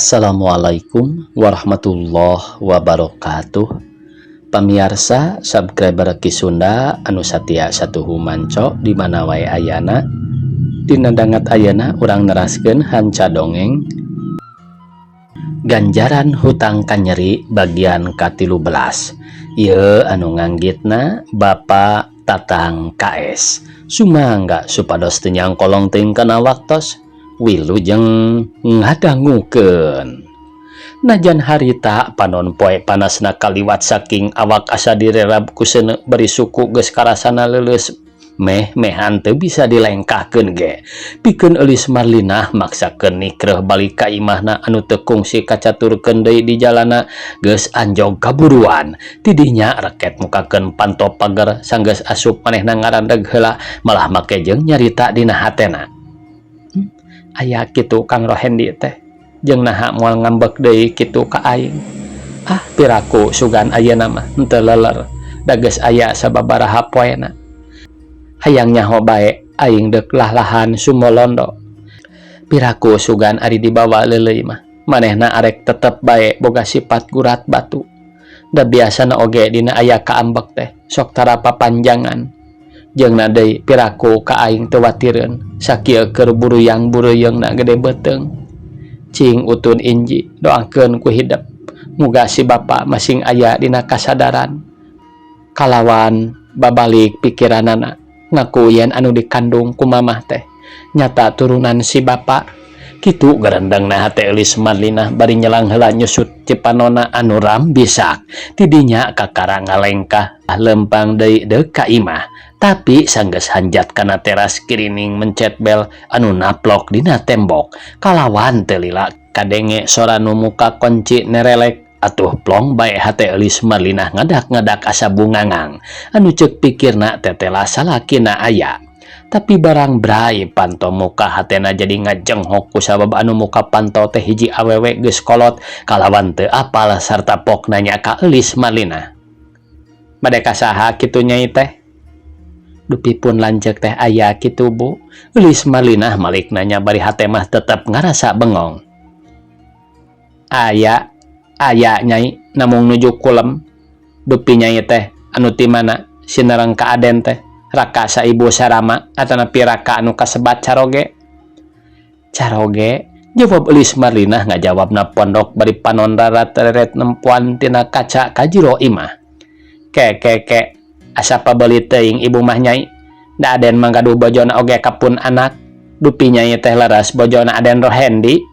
Assalamualaikum warahmatullahi wabarakatuh. Pamiarsa subscriber Ki Sunda anu satia satuhu manco di mana wae ayana. Dina dangat ayana urang neraskeun hanca dongeng Ganjaran Hutang Kanyeri bagian ka-13. Ieu anu nganggitna Bapak Tatang KS. Sumangga supados teu nyangkolong teuing kana waktos. Wilujeng ngadangukeun. Najan harita panon poe panasna kaliwat saking awak asa direrab ku seuneu bari suku geus karasana leuleus meh-mehan teu bisa dilengkahkeun ge. Pikeun Eulis Marlinah maksakeun nikreuh balik ka imahna anu teu kungsi kacaturkeun deui di jalana geus anjog kaburuan. Tidinya reket mukakeun panto pager sanggeus asup manehna ngarandeg heula malah make jeung nyarita dina hatena. Aya kitu Kang Rohendi teh jeung naha moal ngambek deui kitu ka aing. Ah, piraku sugan ayeuna mah henteu leler da geus aya sababaraha poena. Hayang nyaho bae aing deuk lah-lahan sumolondo. Piraku sugan ari dibawa leuleuy mah manehna arek tetep bae boga sifat gurat batu. Da biasana oge dina aya kaambek teh sok tara papanjangan. Jeung na deui piraku ka aing teu watireun sakieu keur buruyang-buruyeungna gede beuteung. Cing utun inji doakeun ku hidep muga si bapa masing aya dina kasadaran kalawan babalik pikiranana ngaku yen anu dikandung ku mamah teh nyata turunan si bapa. Kitu garendengna hate Eulis Marlinah bari nyelang heula nyusut cipanona anu rambisak. Tidinya kakara ngalengkah lempang deui deuk ka imah. Tapi sanggeus hanjat kana teras kirining mencet bel anu naplok dina tembok. Kalawan teu lila kadenge sora nu muka konci nerelek atuh plong bae hate Eulis Marlinah ngadak-ngadak asa bungangang. Anu ceuk pikirna tetela salakina aya. Tapi barang brai panto muka hatena jadi ngajenghok kusabab anu muka panto teh hiji awewe geus kolot kalawan teu apal sarta pok nanya ka Eulis Marlinah. Bade ka saha kitu nyai teh? Dupi pun lanceuk teh aya kitu bu. Eulis Marlinah malik nanya bari hate mah tetep ngarasa bengong. Aya, aya nyai namung nuju kulem. Dupi nyai teh anu ti mana sinereng ka Aden teh raka saibu sarama atanapi raka anu kasebat caroge. Caroge jawab Eulis Marlinah ngajawabna pondok bari panon rarat-reret nempoan tina kaca ka jero imah. Ke ke ke asa pabeulit teuing ibu mah nyai. Da Aden mah gaduh bojona oge kapun anak. Dupi nyai teh leres bojona Aden Rohendi.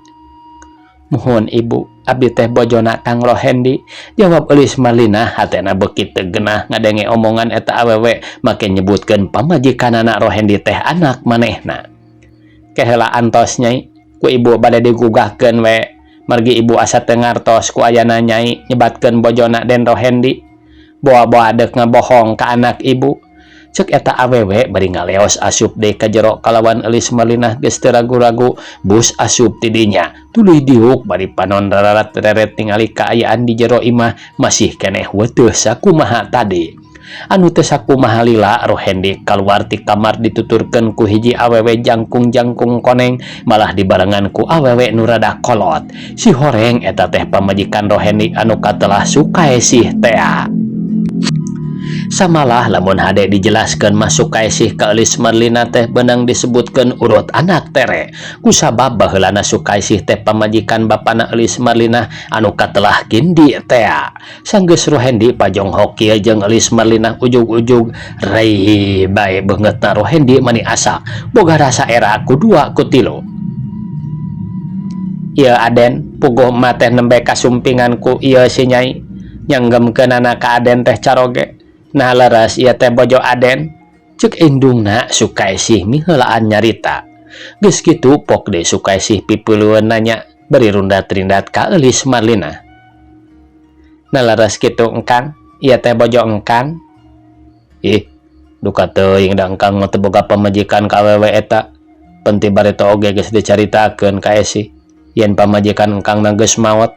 Muhun ibu, abdi teh bojona Kang Rohendi. Jawab Eulis Marlinah hatena beuki teu genah ngadenge omongan eta awewe make nyebutkeun pamajikanana Rohendi teh anak manehna. Ke heula antos nyai, ku ibu bade digugahkeun we. Margi ibu asa teu ngartos ku ayana nyai nyebatkeun bojona Den Rohendi. Boa-boa deuk ngabohong ka anak ibu. Ceuk eta awewe bari ngaleos asup deui ka jero kalawan Eulis Marlinah geus teu ragu-ragu bus asup ti dinya. Tuluy diuk bari panon rararat-reret ningali kaayaan di jero imah masih keneh weuteuh sakumaha tadi. Anu teu sakumaha lila Rohendi kaluar ti kamar dituturkeun ku hiji awewe jangkung-jangkung koneng malah dibarengan ku awewe nu rada kolot. Si horeng eta teh pamajikan Rohendi anu katelah Sukaesih tea. Samalah lamun hade dijelaskeun mah Sukaesih ka Eulis Marlina teh beunang disebutkeun urut anak tere. Kusabab baheulana Sukaesih teh pamajikan bapana Eulis Marlina anu katelah Gindi tea. Sanggeus Rohendi pajonghok kieu jeung Eulis Marlina ujug-ujug rei bae beungeutna Rohendi mani asak boga rasa era ku dua ku tilu. Ieu Aden puguh mah teh nembe kasumpingan ku ieu si nyai nyanggemkeunana ka Aden teh caroge. Nah leres ieu teh bojo Aden. Ceuk indungna Sukaesih miheulaan nyarita. Geus kitu pok deui Sukaesih pipilueun nanya bari rundat-rindat ka Eulis Marlina. Nah leres kitu engkang, ieu teh bojo engkang. Ih, duka teuing da engkang mah teu boga pamajikan ka awewe eta. Penti bareta oge geus dicaritakeun ka Esih yen pamajikan engkang na geus maot.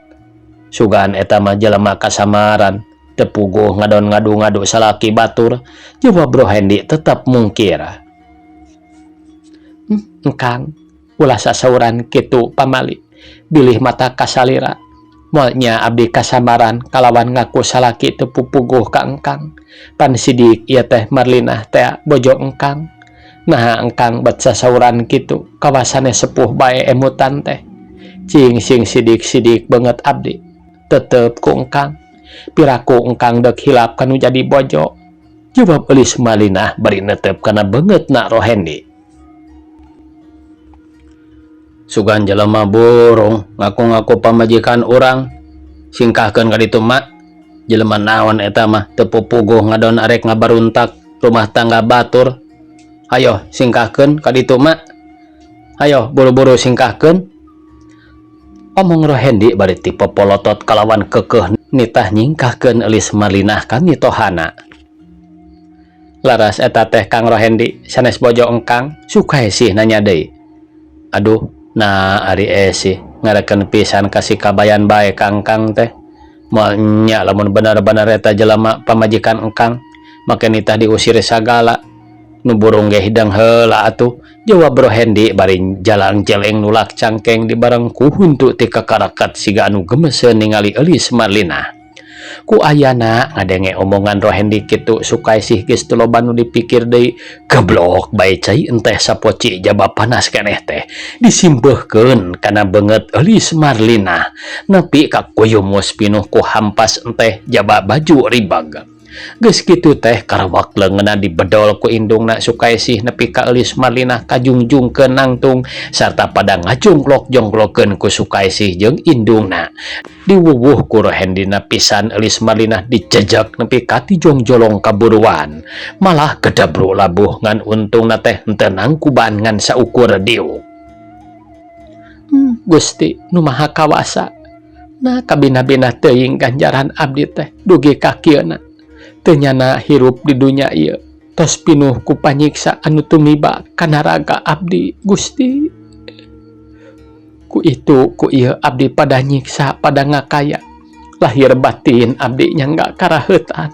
Sugan eta mah jelema kasamaran. Teu puguh ngadon ngadu-ngadu salaki batur. Jawab Rohendi tetep mungkir. Engkang, ulah sasauran kitu pamali. Bilih mata kasalira. Moal nya abdi kasamaran kalawan ngaku salaki teu pupuguh ka engkang. Pan sidik ieu teh Marlinah tea bojo engkang. Naha engkang bet sasauran kitu kawasane sepuh bae emutan teh. Cing sing sidik-sidik beungeut abdi. Tetep ku engkang. Piraku engkang deuk hilap ka nu jadi bojo. Jawab Eulis Marlinah bari netep kana beungeutna Rohendi. Sugan jelema burung ngaku-ngaku pamajikan urang. Singkahkeun ka ditu mak. Jelema naon eta mah teu pupuguh ngadon arek ngabaruntak rumah tangga batur. Hayo singkahkeun ka ditu mak. Hayo buru-buru singkahkeun. Omong Rohendi bari tipe polotot kalawan keukeuh nitah nyingkahkeun Eulis Marlinah ka mitohana. Laras eta teh Kang Rohendi sanes bojo engkang? Sukaesih nanya deui. Aduh, nah ari Esih ngareken pisan ka si kabayan bae ka engkang teh. Moal nya lamun bener-bener eta jelema pamajikan engkang, make nitah diusir sagala. Nu burung ge hidang heula atuh, jawab Rohendi bari jalang-jeleng nulak cangkeng dibareng ku huntu ti kakarakat siga anu gemeseun ningali Eulis Marlinah. Ku ayana ngadenge omongan Rohendi kitu Sukaesih geus teu loba nu dipikir deui, geblok bae cai enteh sapoci jaba panas keneh teh disimbeuhkeun kana beungeut Eulis Marlinah nepi ka kuyumus pinuh ku hampas enteh jaba baju ribag. Geus kitu teh karawak leungeunna dibedol ku indungna Sukaesih nepi ka Eulis Marlinah kajungjungkeun nangtung sarta pada ngajongklok-jongklokeun ku Sukaesih jeung indungna. Diwuwuh ku Rohendina pisan Eulis Marlinah dijejek nepi ka tijong-jolong kaburuan. Malah gedabru labuh ngan untungna teh henteu nangkuban ngan saukur diuk. Gusti nu Maha Kawasa. Nah kabina-bina teuing ganjaran abdi teh dugi ka kieuna. Teu nyana hirup di dunya ieu tos pinuh ku panyiksa anu tumiba kana raga abdi Gusti. Ku itu ku ieu abdi pada nyiksa pada ngakaya. Lahir batin abdi nyangga karaheutan.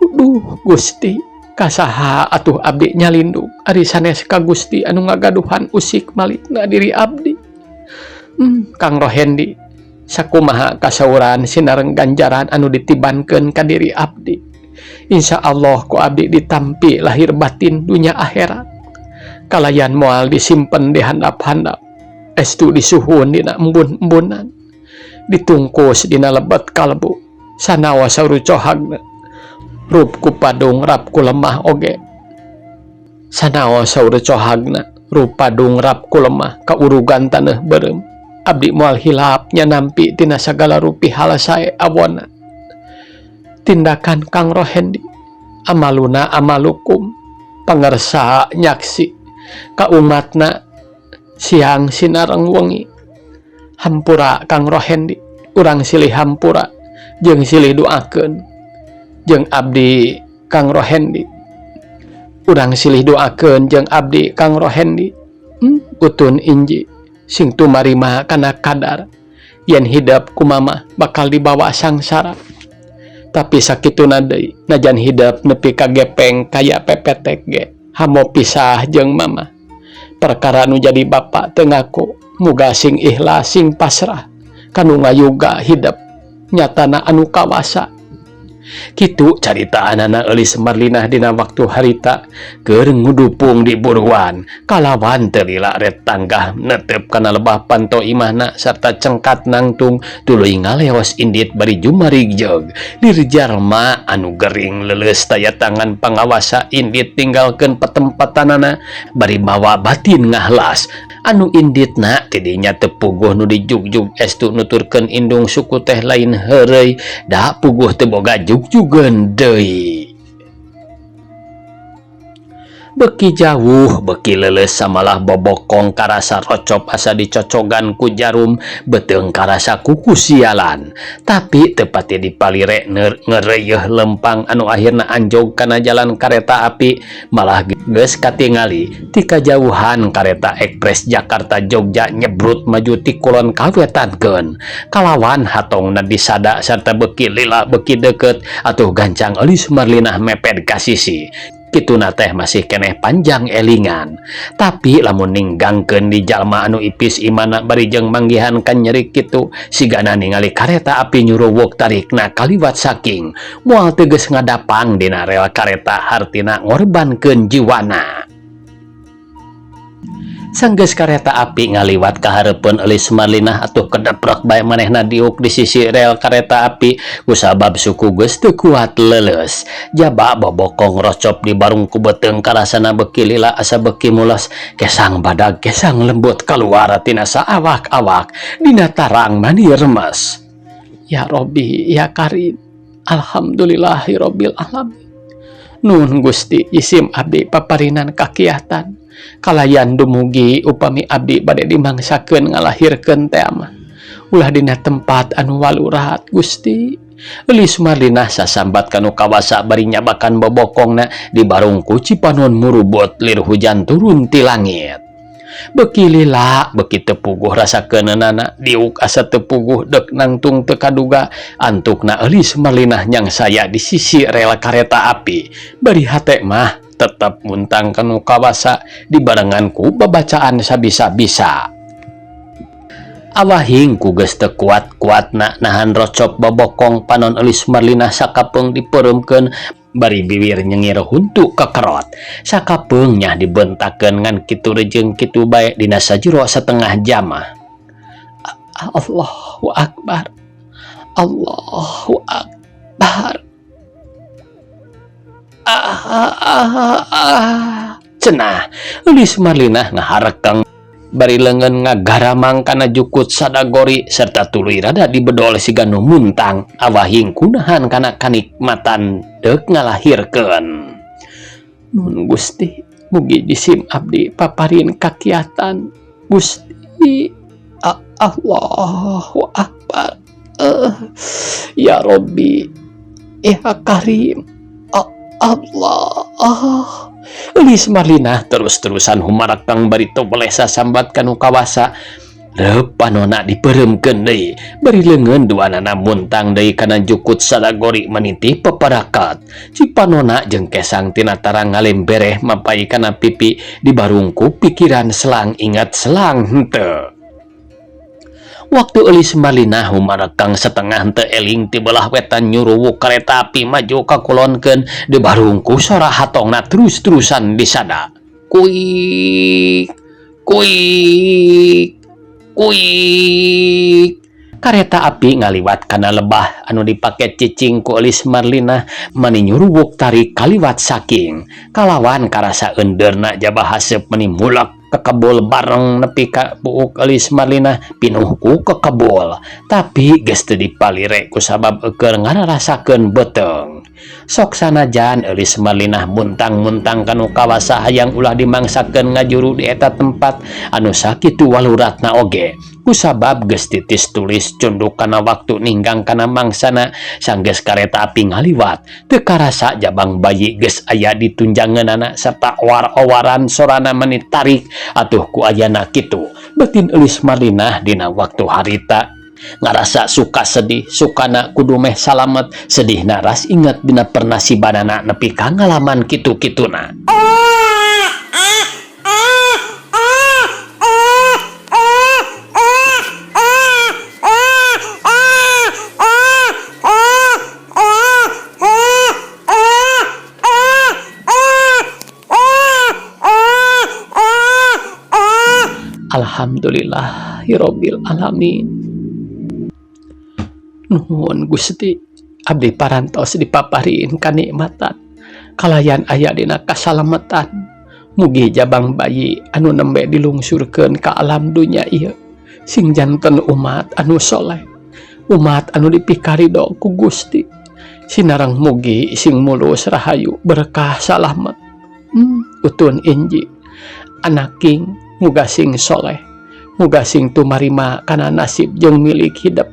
Duh Gusti, kasaha atuh abdi nyalindung ari sanes ka Gusti anu ngagaduhan usik malikna diri abdi. Kang Rohendi, sakumaha kasauran sinareng ganjaran anu ditibankeun ka diri abdi. Insya Allah ku abdi ditampi lahir batin dunya akhirat. Kalayan moal disimpen di handap-handap. Estu disuhun dina embun-embunan. Ditungkus dina lebet kalbu. Sanaos saur cohagna. Rup ku padung rap ku lemah oge. Sanaos saur cohagna. Rup padung rap ku lemah kaurugan taneuh beureum. Abdi moal hilap nya nampi tina sagala rupi hal sae awona. Tindakan Kang Rohendi amaluna amalukum pangersa nyaksi ka umatna siang sinareng wengi. Hampura Kang Rohendi, urang silih hampura jeung silih doakeun jeung abdi Kang Rohendi. Urang silih doakeun jeung abdi Kang Rohendi. Utun inji sing tumarima kana kadar yen hidep ku mama bakal dibawa sangsara. Tapi sakituna deui najan hidep nepi ka gepeng kaya pepetek ge hamo pisah jeung mama. Perkara nu jadi bapa teu ngaku, muga sing ikhlas sing pasrah kanu ngayuga hidep nyatana anu kawasa. Kitu caritaanana Eulis Marlinah dina waktu harita keur ngudupung di buruan kalawan teu lila ret tanggah netep kana lebah panto imahna sarta cengkat nangtung tuluy ngaleos indit bari jumarig-jeug dirjalma anu gering leuleus taya tangan pangawasa indit tinggalkeun patempatanana bari mawa batin ngahlas anu inditna tidinya teu puguh nu dijugjug estu nuturkeun indung suku teh lain heureuy da puguh teu boga jugjugeun deui. Beki jauh beki leuleus samalah bobokong karasa rocop asa dicocogan ku jarum beuteung karasa kuku sialan tapi teu pati dipalire ngeureuyeeh lempang anu akhirna anjog kana jalan kareta api malah geus katingali ti kajauhan kareta ekspres Jakarta Jogja nyebrut maju ti kulon kawetankeun kalawan hatongna disada sarta beki lila beki deukeut atuh gancang Eulis Marlinah mepet ka sisi. Kituna teh masih keneh panjang elingan. Tapi lamun ninggangkeun di jalma anu ipis imana bari jeung manggihan kanyerik kitu, sigana ningali kareta api nyuruwuk tarikna kaliwat saking moal teu geus ngadapang dina rel kareta hartina ngorbankeun jiwana. Sanggeus kareta api ngaliwat ka hareupeun Eulis Marlinah atuh kedeprek bae manehna diuk di sisi rel kareta api kusabab suku geus teu kuat leuleus. Jaba bobokong rocop di barung ku beuteung karasana beuki lila asa beuki mules kesang badag kesang lembut kaluar tina saawak-awak dina tarang mani remes. Ya Robbi ya Karim alhamdulillahirabbil alamin. Nuhun Gusti isim abdi paparinan kakiatan kalayan dumugi upami abdi bade dimangsakeun ngalahirkeun teh mah ulah dina tempat anu walurat Gusti. Eulis Marlinah sasambat kanu kawasa bari nyabakan bobokongna di barungku Cipanon murubut lir hujan turun ti langit. Beuki lila beuki teu puguh rasa keuneunana diuk asa teu puguh deuk nangtung teu kaduga antukna Eulis Marlinah nyangsaya di sisi rel kareta api bari hate mah tetep muntang kanu kawasa dibarengan ku babacaan sabisa-bisa. Awahing ku geus teu kuat-kuatna nahan rocop bobokong panon Eulis Marlinah sakapeung dipeureumkeun bari biwir nyengir huntu kekerot. Sakapeung nyah dibentakeun ngan kitu rejeung kitu bae dina sajero satengah jamah. Allahu Akbar. Allahu Akbar. Cenah Eulis Marlinah ngaharekeng bari leungeun ngagaramang kana jukut sadagori serta tuluy rada dibedol siga nu muntang awahing kunahan kana kanikmatan deuk ngalahirkeun. Nun Gusti mugi jisim abdi paparin kakiatan Gusti. Allahu Akbar. Ya Robbi ya Karim. Allah. Eulis Marlinah terus-terusan humarakang bari teu boleh sasambat kanu kawasa. Reup panona dipeureumkeun deui bari leungeun duanana muntang deui kana jukut sadagori meniti peparakat. Cipanona jeung kesang tina tarang ngalembereh mapai kana pipi dibarungku pikiran selang ingat selang henteu. Waktu Eulis Marlinah humarekang setengah henteu eling ti belah wetan nyuruwuk kareta api maju ka kulonkeun dibarungku sora hatongna terus-terusan disada. Kuik kuik kuik. Kareta api ngaliwat kana lebah anu dipake cicing ku Eulis Marlinah mani nyuruwuk tarik kaliwat saking kalawan karasa eundeurna jaba haseup mani mulek kekebul bareng nepi ka buuk Eulis Marlinah pinuh ku kekebul tapi geus teu dipalire kusabab eueur ngararasakeun beuteung. Sok sanajan Eulis Marlinah muntang-muntang kanu kawasa hayang ulah dimangsakeun ngajuru di eta tempat anu sakitu waluratna oge kusabab geus titis tulis cunduk kana waktu ninggang kana mangsana sanggeus kareta api ngaliwat teu karasa jabang bayi geus aya di tunjangeunana serta owar-owaran sorana meni tarik atuh ku ayana kitu batin Eulis Marlinah dina waktu harita ngarasa suka sedih sukana kudu meh salamet sedihna ras inget dina pernasibanana nepi ka ngalaman kitu-kituna. Alhamdulillahirabbil alamin. Nuhun Gusti abdi parantos dipaparin kanikmatan kalayan aya dina kasalamatan. Mugi jabang bayi anu nembe dilungsurkeun ka alam dunya ieu sing janten umat anu soleh, umat anu dipikarido ku Gusti. Sinareng mugi sing mulus rahayu berkah salamet. Utun inji anaking muga sing soleh, muga sing tumarima kana nasib jeung milik hidep.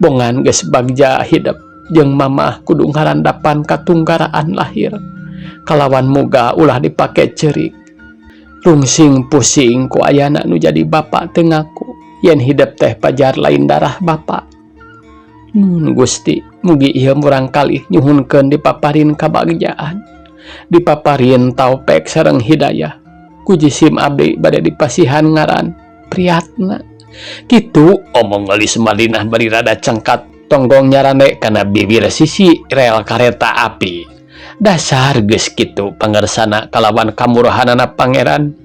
Bongan geus bagja hidep jeung mamah kudu ngarandapan katunggaraan lahir. Kalawan muga ulah dipake ceurik. Rungsing pusing ku ayana nu jadi bapa teu ngaku yen hidep teh pajar lain darah bapa. Nun Gusti mugi ieu murangkalih nyuhunkeun dipaparin kabagjaan. Dipaparin taupek sareng hidayah ku jisim abdi bade dipasihan ngaran Priyatna. Kitu omong Eulis Marlinah bari rada cengkat tonggong nyarande kana bibir sisi rel kareta api. Dasar geus kitu pangersana kalawan kamurahanana Pangeran.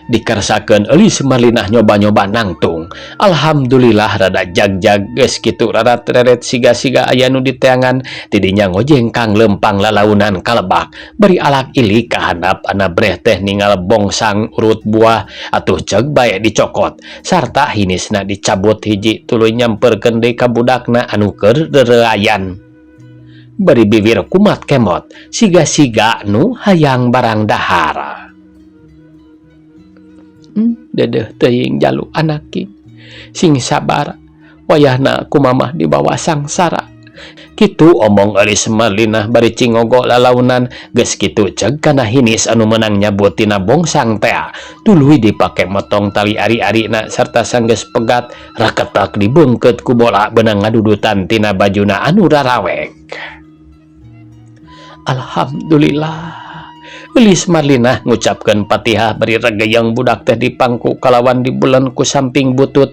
Dikersakeun Eulis Marlinah nyoba-nyoba nangtung. Alhamdulillah rada jagjag geus kitu rarat-reret siga-siga aya nu diteangan tidinya ngojengkang lempang lalaunan ka lebak bari alak ilik ka handap anabreh teh ningal bongsang urut buah atuh ceuk bae dicokot sarta hinisna dicabut hiji tuluy nyamperkeun deui ka budakna anu keur reureuayan bari bibir kumat kemot siga-siga nu hayang barang dahar. Dedeh teuing jalu anak king sing sabar wayahna ku mamah dibawa sangsara. Kitu omong Eulis Marlinah bari cingogo lalaunan geus kitu ceuk kana hinis anu meunang nyabut tina bongsang tea tuluy dipake motong tali ari-arina sarta sanggeus pegat raketak dibeungkeut ku bola beunang ngadudutan tina bajuna anu rarawek. Alhamdulillah. Eulis Marlinah ngucapkeun Fatihah bari regeyeng budak teh dipangku kalawan dibulen ku samping butut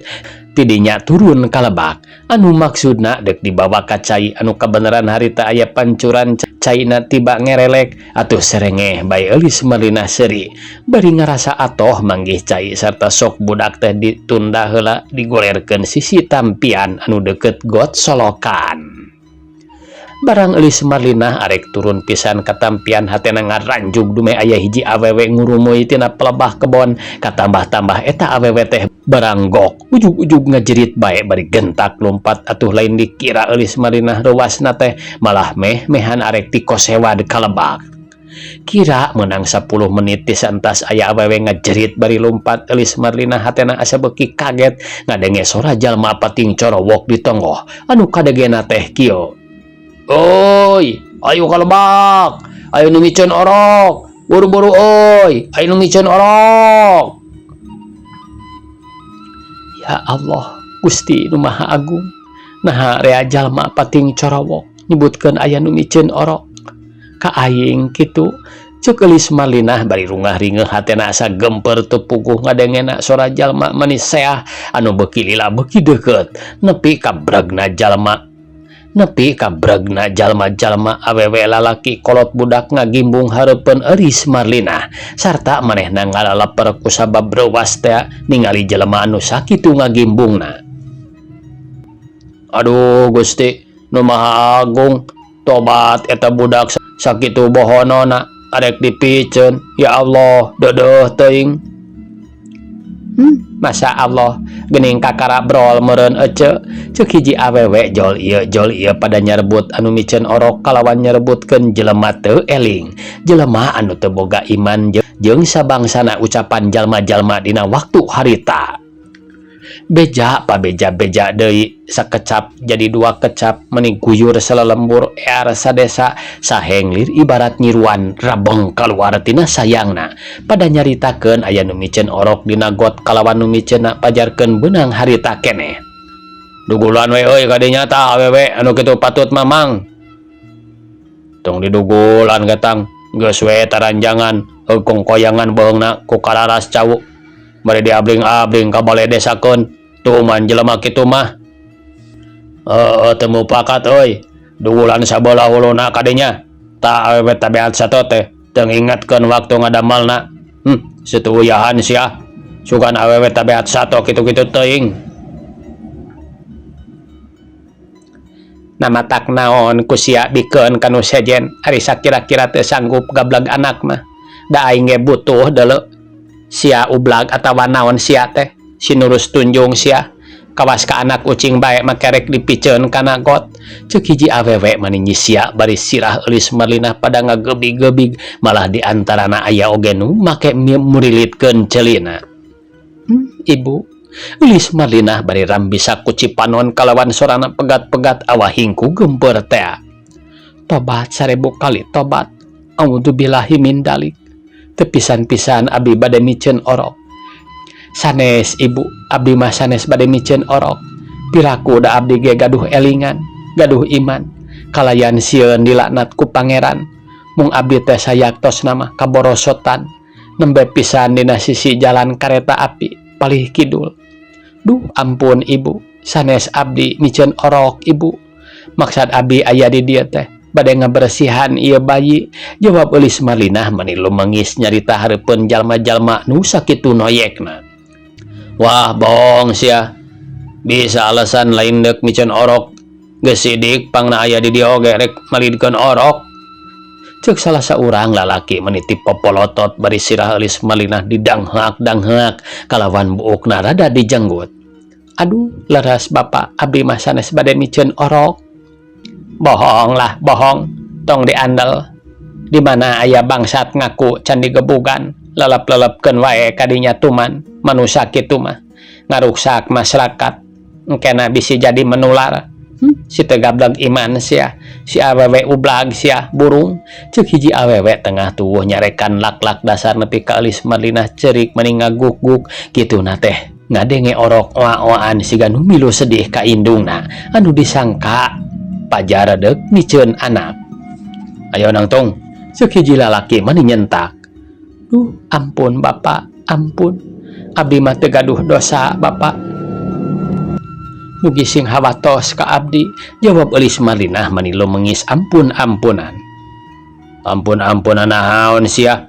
tidinya turun ka lebak anu maksudna dek dibawa ka cai anu kabeneran harita aya pancuran caina tiba ngerelek atuh serengeh bae Eulis Marlinah seuri bari ngarasa atoh manggih cai sarta sok budak teh ditunda heula digolerkeun sisi tampian anu deukeut got solokan. Barang Eulis Marlinah arek turun pisan katampian hatena ngaranjug dumeh aya hiji awewe ngurumuy tina pelebah kebon katambah-tambah eta awewe teh baranggok ujug-ujug ngajerit bae bari gentak lompat atuh lain dikira Eulis Marlinah reuwasna teh malah meh-mehan arek tikosewad ka lebak. Kira menang 10 menit disantas aya awewe ngajerit bari lompat Eulis Marlinah hatena asa beuki kaget ngadenge sora jalma pating corowok di tonggoh anu kadegena teh kieu. Oi, ayo ka lebak, ayo nu miceun orok, buru-buru oi, ayo nu miceun orok. Ya Allah, Gusti nu Maha Agung, naha rea jalma pating corowok nyebutkeun aya nu miceun orok ka aing kitu. Ceuk Eulis Marlinah bari rungah ringeuh hatena asa gemper teu puguh ngadengena sora jalma manis seah anu beuki lila beuki deukeut nepi ka bregna jalma nepi ka bregna jalma-jalma awewe lalaki kolot budak ngagimbung hareupeun Eulis Marlinah sarta manehna ngalaleper kusabab reuwas tea ningali jelema anu sakitu ngagimbungna. Aduh Gusti nu Maha Agung, tobat eta budak sakitu bohonona arek dipiceun, ya Allah deudeuh teuing. Masya Allah gening kakara brol meureun ece ceuk hiji awewe jol ieu jol ieu pada nyarebut anu miceun orok kalawan nyarebutkeun jelema teu eling jelema anu teu boga iman jeung sabangsana ucapan jalma-jalma dina waktu harita. Beja pabeja-beja deui sakecap jadi dua kecap meni guyur salalembur ear sadesa sahenglir ibarat nyiruan rabeng kaluar tina sayangna pada nyaritakeun aya nu miceun orok dina got kalawan nu miceunna pajarkeun beunang harita keneh. Dugulan we euy kadinya tah awewe anu kitu patut mamang. Tong didugulan getang geus we taranjangan heukong koyangan beuheungna ku kararas cau. Bari diabling-abling ka bale desakeun tuman jelema kitu mah. Heueuh teu mupakat euy. Dugulan sabelah huluna kadinya. Tah awewe tabeat sato teh teu ngingetkeun waktu ngadamelna. Satuuyahan sia. Sugan awewe tabeat sato kitu-kitu teuing. Namatak naon ku sia bikeun ka nu sejen ari sakira-kira teu sanggup gableg anak mah. Da aing ge butuh deuleu. Sia ublag atawa naon sia teh sinurus tunjung sia. Kawas ka anak ucing bae mah kerek dipiceun kana got. Ceuk hiji awewe mani nyisia bari sirah Eulis Marlinah pada ngagebig-gebig malah di antarana aya oge nu make murilitkeun ceulina. Ibu Eulis Marlinah bari rambisa ku cipanon kalawan sorana pegat-pegat awah hingku geumpeur tea. Tobat 1000 kali tobat. Audzubillahi min dalik. Teu pisan-pisan abdi bade miceun orok. Sanes ibu, abdi mah sanes bade miceun orok. Piraku da abdi ge gaduh elingan, gaduh iman. Kalayan sieun dilaknat ku pangeran. Mung abdi teh sayaktosna mah kaborosotan nembe pisan dina sisi jalan kareta api palih kidul. Duh ampun ibu, sanes abdi miceun orok ibu. Maksad abdi aya di dieu teh bade ngabersihan ieu bayi, jawab Eulis Marlinah mani lumengis nyarita hareupeun jalma-jalma nu sakitu noyekna. Wah bohong sia. Bisa alasan lain deuk miceun orok geus sidik pangna aya di dieu oge rek malidkeun orok. Ceuk salah saurang lalaki meni tipopolotot bari sirah Eulis Marlinah didangheak-dangheak kalawan buukna rada dijenggut. Aduh leres Bapak, abdi mah sanes bade miceun orok. Bohong lah bohong, tong diandel. Di mana aya bangsat ngaku can digebugan, lelep-lelepkeun wae kadinya tuman, manusa kitu mah ngaruksak masyarakat. Engkena bisi jadi menular. Si teu gableg iman sia, si awewe ublag sia burung. Ceuk hiji awewe tengah tuwuh nyarekan lak-lak dasar nepi ka Eulis Marlinah ceurik meni ngaguk-guk kituna teh ngadenge orok oa-oaan siga nu milu sedih ka indungna anu disangka pajar deuk miceun anak. Ayo nangtung, ceuk hiji lalaki mani nyentak. Duh ampun Bapak, ampun. Abdi mah teu gaduh dosa Bapak. Mugi sing hawatos ka abdi, jawab Eulis Marlinah mani lumengis ampun-ampunan. Ampun-ampunan naon sia?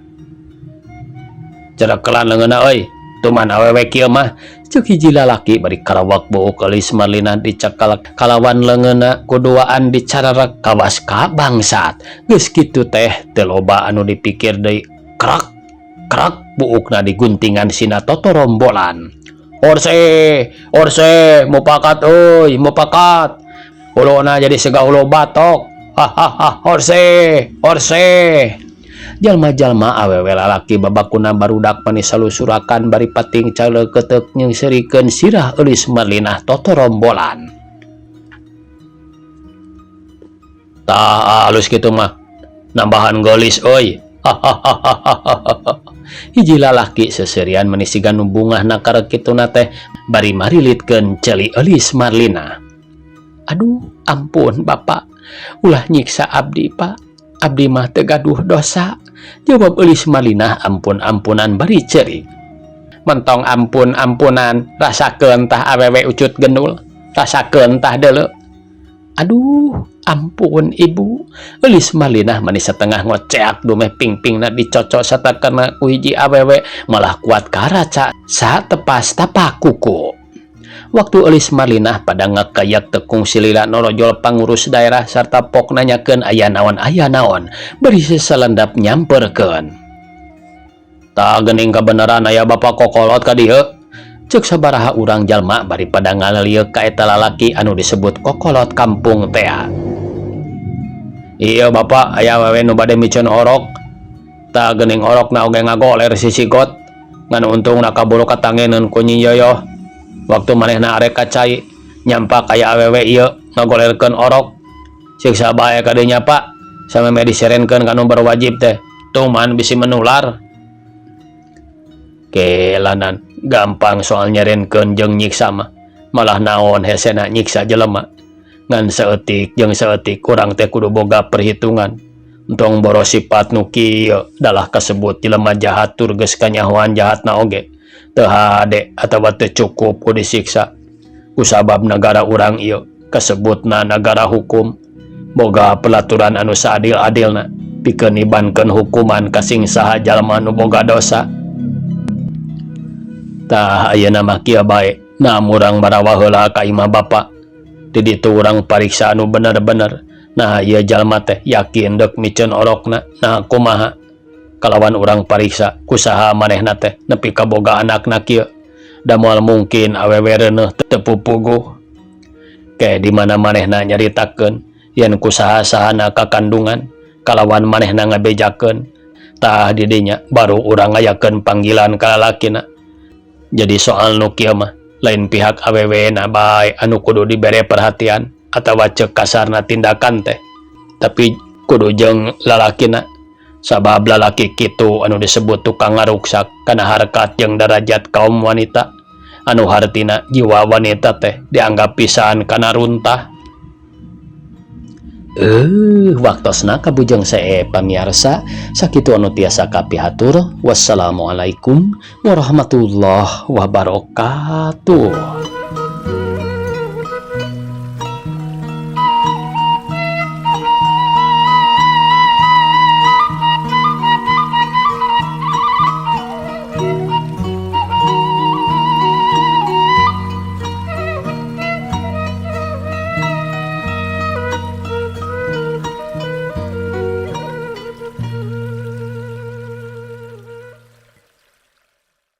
Cerekelan leungeunna euy, tuman awewe kieu mah, ceuk hiji lalaki bari karawak buuk Eulis Marlinah dicekal kalawan leungeunna kuduaan dicararek kawas ka bangsat. Geus kitu teh teu loba anu dipikir deui, krak krak buukna diguntingan sina totorombolan. Orse, orse, mupakat euy, mupakat. Huluna jadi siga hulu batok. Hahaha, orse, orse. Jalma-jalma awewe lalaki babakuna barudak mani salusurakan bari pating caleukeuteup nyeungseurikeun sirah Eulis Marlinah totorombolan. Tah alus kitu mah nambahan geulis euy. Hahaha. Hiji lalaki seserian meni siga nu bungah nakarek kituna teh bari marilitkeun ceuli Eulis Marlinah. Aduh ampun Bapak, ulah nyiksa abdi Pak. Abdi mah teu gaduh dosa, jawab Eulis Marlinah ampun-ampunan bari ceurik. Mentong ampun-ampunan, rasakeun tah awewe ucut gendul, rasakeun tah deuleu. Aduh ampun ibu, Eulis Marlinah mani setengah ngoceak dumeh pingpingna dicocok satakana ku hiji awewe malah kuat karaca satepas tapak kuku. Waktu Eulis Marlinah pada ngakayak tekung silila norojol pangurus daerah sarta pok nanyakeun aya naon aya naon bari seselendap nyamperkeun. Tah geuning kabeneran aya bapak kokolot ka dieu. Ceuk sabaraha urang jalma bari pada ngalelieu ka eta lalaki anu disebut kokolot kampung tea. Iya bapak, aya awewe nu bade miceun orok. Tah geuning orokna oge ngagoler sisigot. Ngan untungna kaburu katangeneun ku Nyi Yoyoh. Waktu manehna arek ka cai, nyampak aya awewe ieu ngagolerkeun orok. Siksa bae kadinya pak, sameme diserenkeun ka nu berwajib teh. Tuman bisi menular. Kelanan gampang soal nyerenkeun jeung nyiksa mah. Malah naon hesena nyiksa jelema. Ngan saeutik jeung saeutik urang teh kudu boga perhitungan. Entong boro sifat nu kieu dalah kasebut jelema jahat tur geus kanyahoan jahatna oge. Teu hade atawa teu cukup ku disiksa. Kusabab nagara urang ieu kasebutna nagara hukum. Boga pelaturan anu saadil-adilna pikeun nibankeun hukuman ka sing saha jalma nu boga dosa. Tah ayeuna mah kieu bae, naam urang marawa heula ka imah bapa. Di ditu urang pariksa anu bener-bener. Nah ieu jalma teh yakin deuk miceun orokna. Nah kumaha? Kalawan urang pariksa kusaha manehna teh nepi ka boga anakna kieu. Da moal mungkin awewe reuneuh teu pupuguh. Ke di mana manehna nyaritakeun yen kusaha-sahana kakandungan kalawan manehna ngabejakeun. Tah di dinya baru urang ngayakeun panggilan ka lalakina. Jadi soal nu kieu mah lain pihak awewe na bae anu kudu dibere perhatian atawa ceuk kasarna tindakan teh, tapi kudu jeung lalakina. Sabab lalaki kitu anu disebut tukang ngaruksak kana harkat jeung darajat kaum wanita anu hartina jiwa wanita teh dianggap pisan kana runtah. Waktosna kabujeng see pamiarsa, sakitu anu tiasa kapihatur. Wassalamualaikum warahmatullahi wabarakatuh.